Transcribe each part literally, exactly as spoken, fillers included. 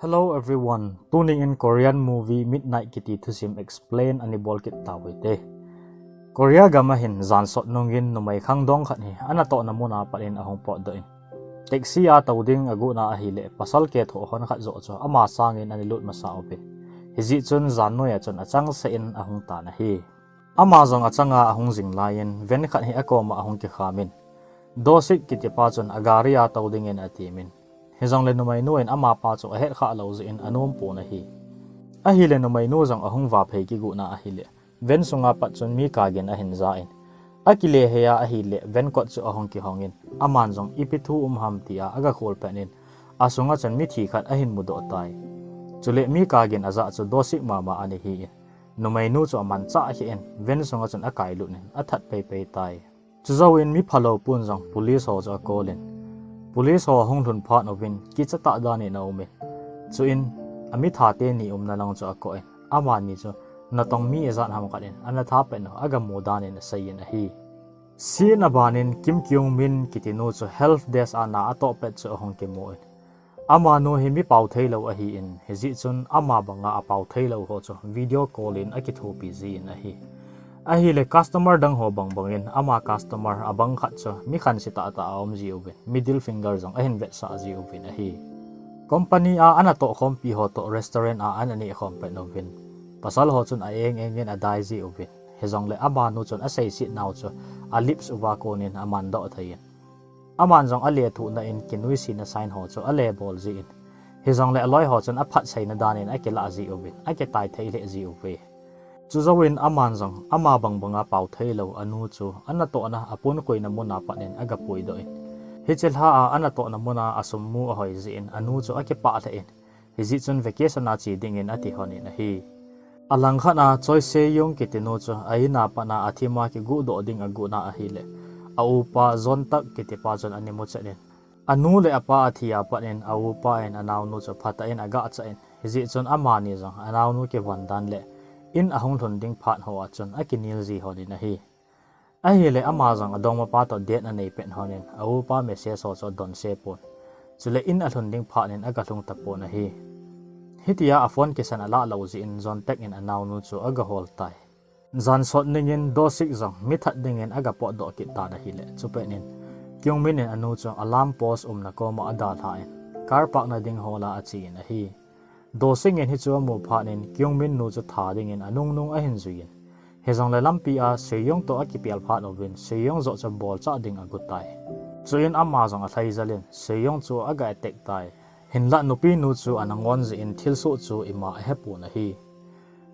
Hello everyone, tuning in Korean movie Midnight kiti thusim explain ani bol kit tau hite. Korea gam a hin jan sot nungin numei khangdong khat hi anatohna muna pat in ahung potdoh in, taxi a tou ding agot na ahile pasal kethoh hon khat joh chu ama sangin ana lut masa uvin. Hijeh chun jan noi a chun achangseh in ahung tan ahi. Ama jong achanga ahung jing laiyin van khat hi akoma ahung kikham in, Do Sik kiti pa chun agari a tou dingin atemin. Hijongle numeinu in amapa chu ahet kha lou jeh in anom pon ahi. Ahile numeinu jong ahung vaphei kigot na ahile, van sunga pat chun mi kagin ahin ja in, akile hei a ahile van kot chu ahung kihong in, aman jong ipi thu um ham tia agakhol pet in, asunga chun mithi khat ahin mudoh tai. Chule mi kagin ajah chu Do Sik mama ana hi in, numeinu chu amanchah kheh in van sunga chun akailut in athat peipei tai. Chujouvin mi phalou pun jong police ho chu akol in, police ho ahung lhun phat uvin kicha tah dan in aumin, chuin amitha teni umna lang chu akoh in, amani chu natong mi ijat ham khat in ana tha pet u agamu dan in aseiyin ahi. Scene aban in Kim Kyung Min kiti nu chu help desk a na atoh pet chu ahung kimu in, amanu hi mi pao theilou ahi in, hijeh chun ama banga apao theilou ho chu video call in akithopi jin ahi. Ahile customer dang ho bangbang in ama customer abang khat chu mi khanse tahtah aum ji uvin, middle finger jong ahin vetsah ji uvin ahi. Company a anatoh khompi ho toh restaurant a ana neh khom pet uvin, pasal ho chun a eng eng in adai ji uvin, hijongle amanu chun aseiset nau chu a lips uva kon in amandoh thei in, aman jong alethuhna in kinuisatna sign ho chu alebol jin, hijongle aloi ho chun aphat seina dan in akilah ji uvin, akitai thei lheh ji uve. Chujouvin aman jong ama bangbanga pao theilou anu chu anatohna apunkhuina muna pat in agapuidoh in, hiche lha a anatohna muna asum mu ahoi jeh in anu chu akipah lheh in, hijeh chun vacation a che dingin ati lhon in ahi. Alangkhat a Choi Se Young kiti nu chu a-in a pat a athima kiguhdoh ding agot na ahile, a upa Jon Tak kiti pa chun ana muchet in, anu le apa athi a pat in a upa in anaonu chu phatah in agahchah in, hijeh chun amani jong anaonu kivon dan le in ahung lhun ding phat ho a chun akinel ji lhon in ahi. Ahile ama jong adongmapa toh date anei pet lhon in a upa message ho chu adonse pon, chule in alhun ding phat in agalhung tapon ahi. Hitia a phone kisan alah lou jeh in Jon Tak in anaonu chu agahol tai. Jan sot ningin Do Sik jong mithat dingin agapotdoh kit tan ahile, chupet in Kyung Min in anu chu alarm post umna koma adalhan, car park na ding hol a achen ahi. Do Sik in hichu amu phat in Kyung Min nu chu tha dingin anungnung ahin jui in, hijongle lampi a Se Young toh akipel phat uvin Se Young joh chu bolchah ding agot tai. Chuin ama jong alhaijal in Se Young chu aga attack tai. Hinlah nupi nu chu ana ngon jeh in thilsoh chu ima ahepon ahi.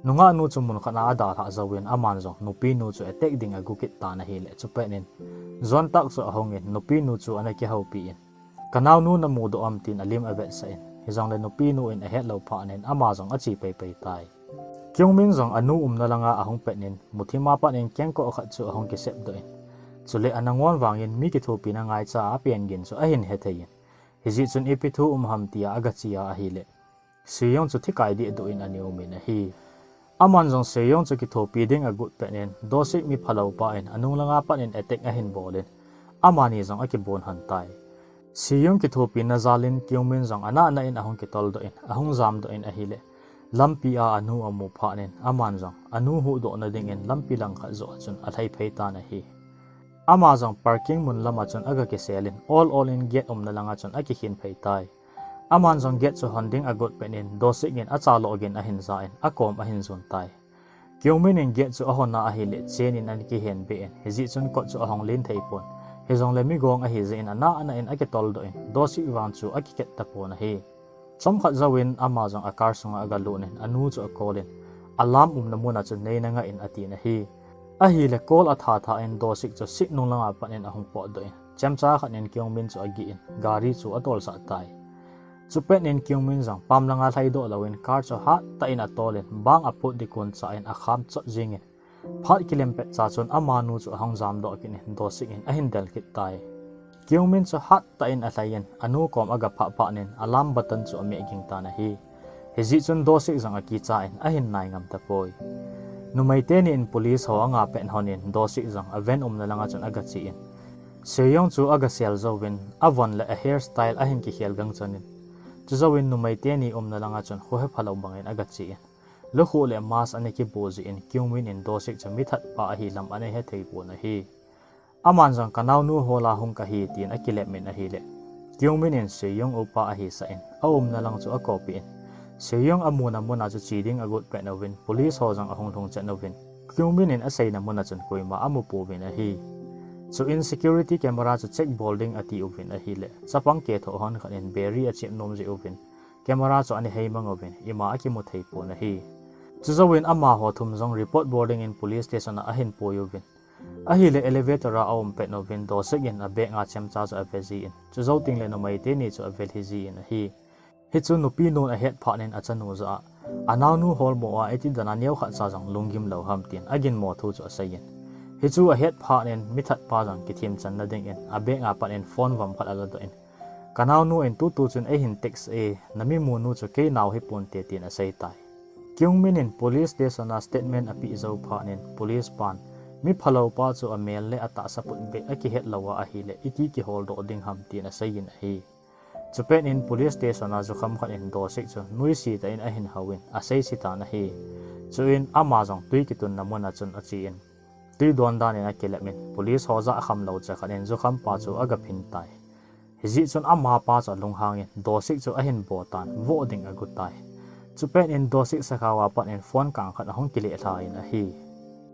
Nungah nu chu munkhat a adalhah jouvin aman jong nupi nu chu attack ding agot kit tan ahile, chupet in Jon Tak chu ahung in nupi nu chu ana kihoupi in, kanaonu namudoh am tin alim avetsah in, hijongle nupi nu in ahetlou phat in ama jong ache peipei tai. Kyung Min jong anu umna langa ahung pet in muthim a pat in kengkoh khat chu ahung kisepdoh in, chule ana ngon vangin mi kithopina ngaicha a apen gin chu ahin hethei in, hijeh chun ipi thu um ham tia agache a ahile, Se Young chu thikai dehduh in ana umin ahi. Aman jong Se Young chu kithopi ding agot pet in Do Sik mi phalou pa in anung langa pat in attack ahin bol in, amani jong akibon lhon tai. Se Young kithopina jal in Kyung Min jong anahna in ahung kitoldoh in ahung jamdoh in ahile, lampi a anu amu phat in aman jong anu huhdohna dingin lampi langkhat joh a chun alhai phei tan ahi. Ama jong parking mun lama chun aga kisel in ol ol in gate umna langa chun akikhin phei tai. Aman jong gate chu hon ding agot pet in Do Sik in achaloh gin ahin ja in akom ahin jon tai. Kyung Min in gate chu ahon a ahile chain in ana kihenbe in, hijeh chun kot chu ahong len thei pon, hijongle mi gong ahijeh in anahna in akitoldoh in Do Sik vang chu akiket tapon ahi. Chomkhat jouvin ama jong a car sunga agalut in anu chu akol in, alarm umna mun a chun neina ngah in atin ahi. Ahile call atha tha in Do Sik chu seat nung langa pat in ahung potdoh in, chemcha khat in Kyung Min chu agih in gari chu atolsah tai. Chupet in Kyung Min jong pam langa lhaidoh louvin car chu hattah in atol in bang aput ding koncha in akham chot jeng in, phat kilem petcha chun amanu chu ahung jamdoh kit in Do Sik in ahin del kit tai. Kyung Min chu hattah in alhai in anu kom agaphah phat in alarm button chu ameh ging tan ahi. Hijeh chun Do Sik jong akicha in ahin nai ngam tapoi. Numei teni in police ho anga pet lhon in Do Sik jong a van umna langa chun agache in, Se Young chu agasel jouvin avon le a hairstyle ahin kikhel veng chun in, Chujouvin numei teni umna langa chun khohe phalou bangin agache in, lukhuh le mask ana kibu jeh in Kyungmin in Dosik chu mithat pa ahi lam ana hethei pon ahi. Aman jong kanaonu hola hung kahi tin akilep in ahile, Kyungmin in Seoyung upa ahisah in aumna lang chu akopi in, Seoyung amuna muna chu che ding agot pet uvin police ho jong ahung lhung chet uvin, Kyungmin in aseina muna chun koima amu pouvin ahi. Chuin security camera chu check bol ding ati uvin ahile, chapang kethoh hon khat in beri achep nom jeh uvin, camera chu ana hei mang uvin, ima akimu thei pon ahi. Chujouvin amaho thum jong report bol dingin police station a ahin pui uvin. Ahile elevator a aum pet uvin Dosik in abag a chemcha chu ave jin, chujou tengle numei teni chu avel hijin ahi. Hichu nupi nun ahet phat in achanu jah a, anaonu holmo a iti dana neokhat cha jong lunggim lou ham tin aginmo thu chu aseiyin. Hichu ahet phat in mithat pa jong kithemchanna dingin abag a pat in phone vam khat aladoh in, kanaonu in tutu chun eihin text e, nami munu chu kei nao hiponte tin aseitai. Kyungmin in police station a statement apeh jou phat in police pan, miphalou pa chu amel le atahsa put beh akihet lou a ahile iti kiholdoh ding ham tin aseiyin ahi. Chupet in police station a jukham khat in Dosik chu nuisat tah in ahin houvin asei setan ahi. Chuin ama jong twi kitunna muna chun achen, twi don dan in akilep in police ho jah kham lou cha khat in jukham pa chu agaphin tai. Hijeh chun amapa chu alunghangin Dosik chu ahin botan, voh ding agotai. Chupet in Dosik sakhao a pat in phone kang khat ahung kileh lhan ahi.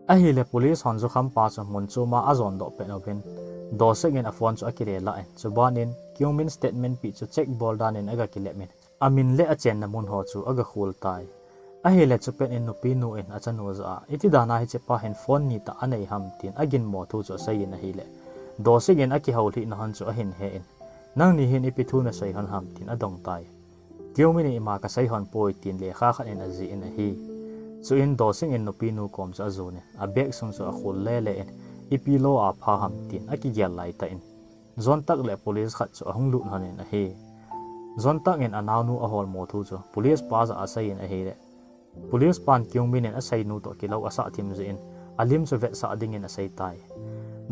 Ahile police hon jukham pa chu mun choma ajondoh pet uvin, Dosik in aphone chu akile lah in, chuban in Kyungmin statement peh chu check bol dan in agakilep in, amin le achenna mun ho chu agakhol tai. Ahile chupet in nupinu in achanu jah a, iti dana hichepa hin phone nitah anei ham tin aginmo thu chu aseiyin ahile, Dosik in akihou lhihna hon chu ahin hen, nangni hin ipi thu nasei hon ham tin adongtai. Kyungmin in ima kasei hon poi tin lekha khat in ajih in ahi. Chuin Dosik in nupinu kom chu ajon in, abag sung chu akhol lele in, ipi lou a pha ham tin akigel laitah in, Jontak le police khat chu ahung lut lhonin ahi. Jontak in anaonu aholmo thu chu police pa jah a aseiyin ahile, police pan Kyungmin in aseinu toh kilou asah thim jeh in, alim chu vetsah dingin aseitai.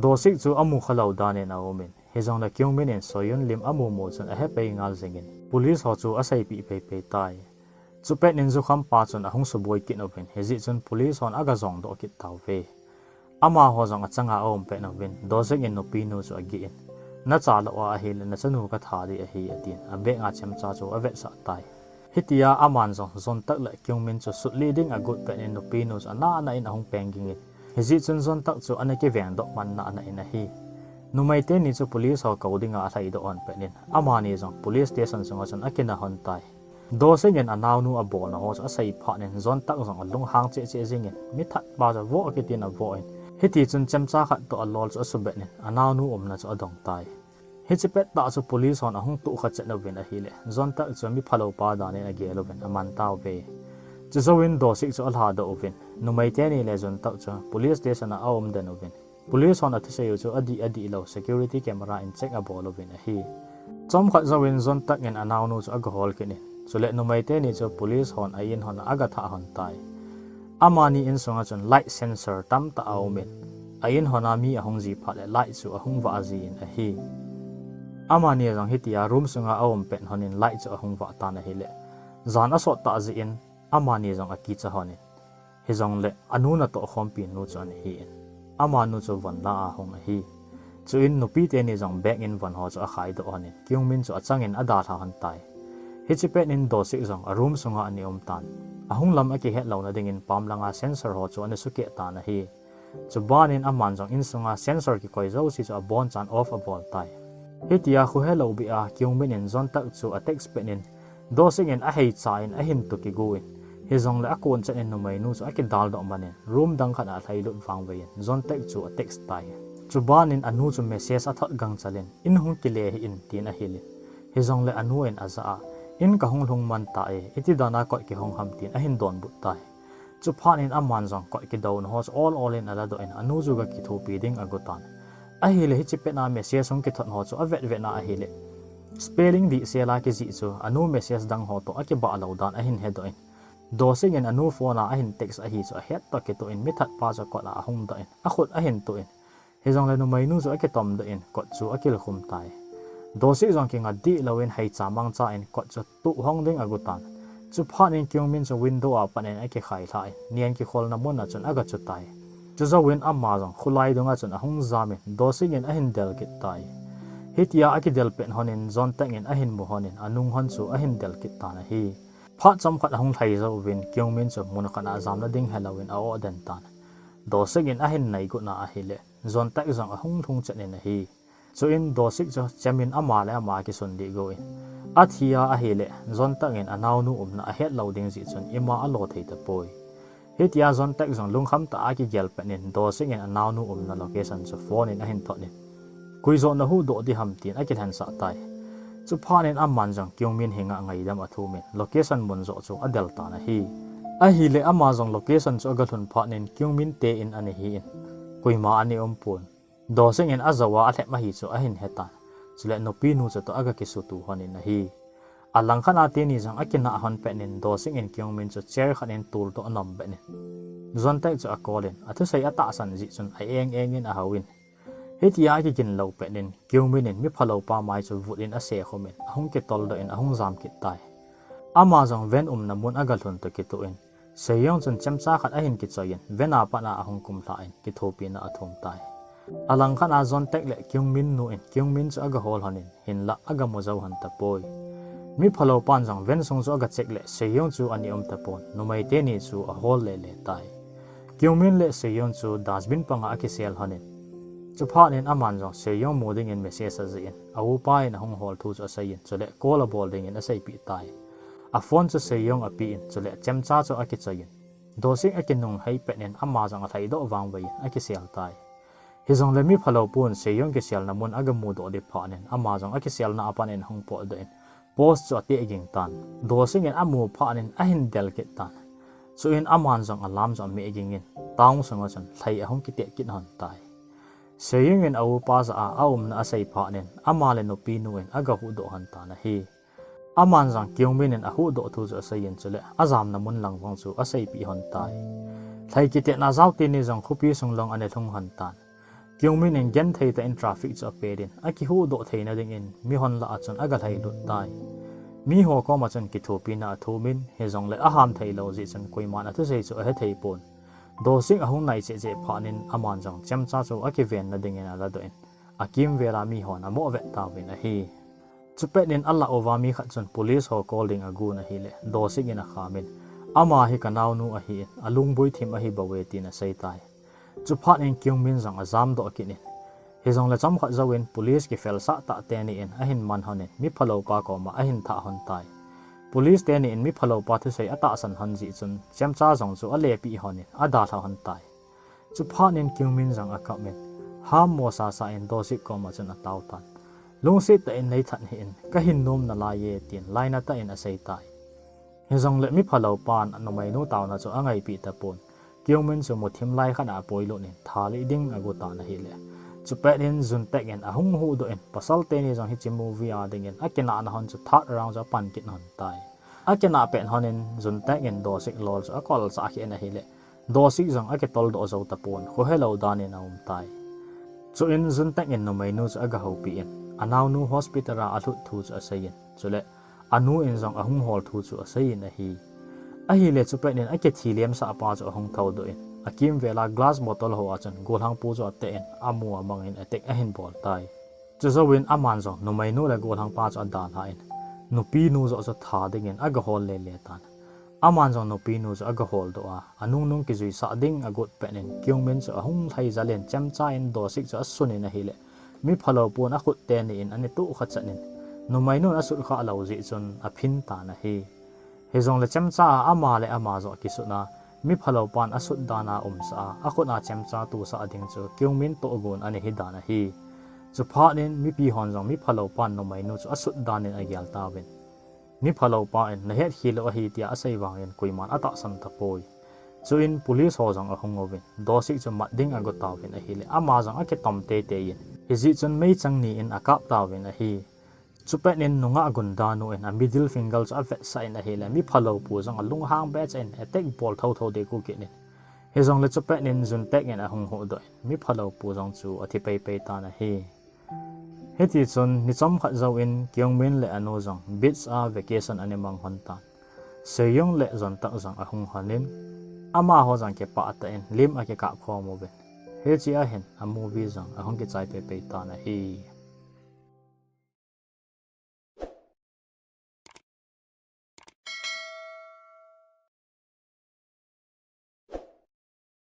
Dosik chu amu khalou dan in aumin, hijongle Kyungmin in Soyun lim amumu chun ahepei ngal jengin, police ho chu aseipeh peipei tai. Chupet in jukham pa chun ahung suboi kit uvin, hijeh chun police hon agajongdoh kit tauve. Amaho jong achanga aum pet uvin, Dosik in nupinu chu agih in, nacha lou a ahile nachanu katha ding ahi atin, abag a chemcha chu avetsah tai. Hitia aman jong Jontak le Kyungmin chu sutlih ding agot pet in nupinu chu anahna in ahung peng gingin, hijeh chun Jontak chu ana kivengdoh man nahna in ahi. Numei teni chu police ho kou dinga alhaidoh hon pet in, amani jong police station sunga chun akina hon tai. Dosik in anaonu abolna ho chu asei phat in Jontak jong alunghang cheh cheh jengin, mithat pa chu voh kitin avoh in, hitichun chemcha khat toh alol chu asubet in, anaonu umna chu adong tai. Hiche pettah chu police hon ahung tohkha chet uvin ahile, Jontak chu miphalou pa dan in agel uvin aman tauve. Chujouvin Dosik chu alhadoh uvin, numei teni le Jontak chu police station a aum den uvin, police hon athusei u chu adih adih lou security camera in check abol uvin ahi. Chomkhat jouvin Jontak in anaonu chu agahol kit in, chule numei teni chu police hon a-in hon a agathah hon tai. Amani insunga chun light sensor tamtah aumin, a-in hon a mi ahung ji phat le light chu ahung vah jin ahi. Amani jong hitia room sunga aum pet lhonin light chu ahung vah tan ahile, jan asot tah jeh in amani jong akicha lhonin, hijongle anu natoh khompi nu chu ana hin, amanu chu von la a hung ahi. Chuin nupi teni jong bag in von ho chu akhaidoh lhonin, Kyungmin chu achangin adalha lhon tai. Hiche pet in Dosik jong a room sunga ana um tan, ahung lam akihet louna dingin pam langa sensor ho chu ana sukeh tan ahi. Chubanin aman jong insunga sensor kikoi jouse chu abonchan off abol tai. Hitia khohelou beh a Kyungmin in Jontak chu atext pet in, Dosik in aheicha in ahin tu kigu in, hijongle akon chet in numeinu chu akidaldoh manin room dang khat a alhailut vangvei in Jontak chu atext tai. Chubanin anu chu message athot gangchal in, in hung kile hih in tin ahil in, hijongle anu in ajah a, in kahung lhung man tai, iti dana kot kihong ham tin ahin donbut tai. Chuphat in aman jong kot kidouna ho chu ol ol in aladoh in anu chu gakithopi ding agotan. Ahile hiche pet a message hung kithot ho chu avet vet na ahile, spelling dihsel a kijih chu anu message dang ho toh akibah lou dan ahin hedoh in, Dosik in anu phone a ahin text ahi chu ahet toh kitoh in mithat pa chu kot a ahung doh in akhut ahin tuh in, hijongle numeinu chu akitomdoh in kot chu akilkhum tai. Dosik jong kinga dih louvin hei cha mangcha in kot chu tuh hong ding agu tan. Chuphat in Kyungmin chu window a pat in akikhai lha in, nian kikholna mun a chun aga chu tai. Chujouvin ama jong khulai dunga chun ahung jam in, Dosik in ahin del kit tai. Hitia akidel pet hon in, Jontek in ahin mu hon in, anung hon chu ahin del kit tan ahi. Phat chomkhat ahung lhai jouvin, Kyungmin chu mun khat a jamna ding helouvin a-oh den tan. Dosik in ahin nai got na ahile, Jontek jong ahung lhung chet in ahi. Chuin Dosik chu chemin ama le ama akisun dih go in, athi a ahile, Jontek in anaonu umna ahet lou ding jeh chun ima alo thei tapoi. Hitia Jontek jong lungkham tah a akigel pet in, Dosik in anaonu umna location chu phone in ahin thot in, koi joh nahuhdoh ding ham tin akilhensah tai. Chuphat in aman jong Kyungmin henga ngaidam athum in, location mun joh chu adel tan ahi. Ahile ama jong location chu aga lhun phat in Kyungmin te in ana hi in, koima ana um pon. Dosik in ajou a alhep ahi chu ahin he tan. Chule nupinu chu toh aga kisutup hon in ahi. Alangkhat a teni jong akinah hon pet in, Dosik in Kyungmin chu chair khat in tultoh anom pet in, Jontek chu akol in, athusei atahsan jeh chun a-eng eng in ahou in. Hitia akigin lou pet in, Kyungmin in miphalou pa mai chu vut in asekhum in, ahung kitoldoh in ahung jam kit tai. Ama jong van umna mun aga lhun toh kitoh in, Seiyong chun chemcha khat ahin kichoi in, van a pat a ahung kum lha in, kithopina athum tai. Alangkhat a Jontek le Kyungmin nu in Kyungmin chu aga hol hon in, hinlah aga mu jou hon tapoi. Miphalou pan jong van sung chu aga check le, Seiyong chu ana um tapon, numei teni chu ahol lele tai. Kyungmin le Seiyong chu dustbin panga akisel hon in, chuphat in aman jong Seiyong mu ding in message ajih in, a-upa in ahung hol thu chu asei in, chule call abol ding in aseipeh tai. A phone chu Seiyong ape in, chule chemcha chu akichoi in, Dosik akinung hei pet in ama jong alhaidoh vangvei in akisel tai. Hijongle miphalou pun Seiyong kiselna mun aga mudoh ding phat in ama jong akiselna a pat in ahung potdoh in, post chu ateh ging tan. Dosik in amu phat in ahin del kit tan. Chuin aman jong alam chu ameh ging in, town sunga chun lhai ahung kiteh kit hon tai. Seiyong in a-upa jah a aumna asei phat in ama le nupinu in aga huhdoh hon tan ahi. Aman jong Kyungmin in ahuhdoh thu chu asei in, chule ajamna mun lang vang chu aseipeh hon tai. Lhai kitehna jao teni jong khopi sung lang ana lhung hon tan. Kyungmin in genthei tah in traffic chu apet in, akihuhdoh theina ding in mihon lah a chun aga lhailut tai. Miho koma chun kithopina athum in, hijongle aham theilou jeh chun koiman athusei chu ahethei pon. Dosik ahung nai cheh cheh phat in aman jong chemcha chu akivenna ding in aladoh in, akimvel a mihon amoh vet tauvin ahi. Chupet in alah uva mi khat chun police ho call ding agon ahile, Dosik in akham in, ama hi kanaonu ahi in, alungboi thim ahi bou e tin asei tai. Chuphat in Kyungmin jong ajamdoh kit in, hijongle chomkhat jouvin police kifelsah tah teni in ahin man hon in, miphalou pa koma ahin thah hon tai. Police teni in miphalou pa thusei atahsan hon jeh chun, chemcha jong chu alepeh hon in, adalha hon tai. Chuphat in Kyungmin jong akap in, ham mo sasa in Dosik koma chun atao tan. Lungset tah in neithat hih in, kahin nom nalai e tin lainat tah in asei tai. Hijongle miphalou pan numeinu taona chu angaipeh tapon. Kyungmin chu muthim lai khat a apuilut in tha lih ding ago tan ahile, chupet in Juntek in ahung huhdoh in, pasal teni jong hiche movie a ding in akinahna hon chu third round chu apan kit hon tai. Akinah pet hon in Juntek in Dosik lol chu akolchah kit in ahile, Dosik jong akitoldoh jou tapon, khohelou dan in aum tai. Chuin Juntek in numeinu chu aga houpeh in, anaonu hospital a alhut thu chu asei in, chule anu in jong ahung hol thu chu asei in ahi. Ahile chupet in akithi lemsah pa chu ahung thoudoh in, akimvel a glass bottle ho a chun golhangpu chu ateh in, amu amang in attack ahin bol tai. Chujouvin aman jong numeinu le golhangpa chu adalha in, nupinu joh chu tha ding in aga hol lele tan. Aman jong nupinu chu aga holdoh a, anungnung kijuisah ding agot pet in Kyungmin chu ahung lhai jel in chemcha in Dosik chu asun in ahile, miphalou pun akhut teni in ana tohkha chat in, numeinun asut khah lou jeh chun aphin tan ahi. Hijongle chemcha a ama le ama joh kisut a, miphalou pan asut dan a umsah a, akhut a chemcha tosah ding chu Kyungmin tohgon ana hi dan ahi. Chuphat in mipi hon jong miphalou pan numeinu chu asut dan in agel tauvin, miphalou pa in nahetkhel lou ahi tia asei vangin koiman atahsan tapoi. Chuin police ho jong ahung uvin, Dosik chu mat ding ago tauvin ahile, ama jong akitom teitei in, hijeh chun meichang ni in akap tauvin ahi. Chupet in nungah gundanu in a middle finger chu avetsah in ahile, miphalou pu jong alunghang behseh in attack bol thotho ding ago kit in. Hijongle chupet in Juntek in ahung huhdoh in, miphalou pu jong chu athi peipei tan ahi. Hitichun ni chomkhat jouvin Kyung Min le anu jong beach a vacation ana mang lhon tan. Seo Yung le Jon Tak jong ahung lhonin, amaho jong kipah tah in lim akikap khom uvin. Hichea hin a movie jong ahung kichai peipei tan ahi.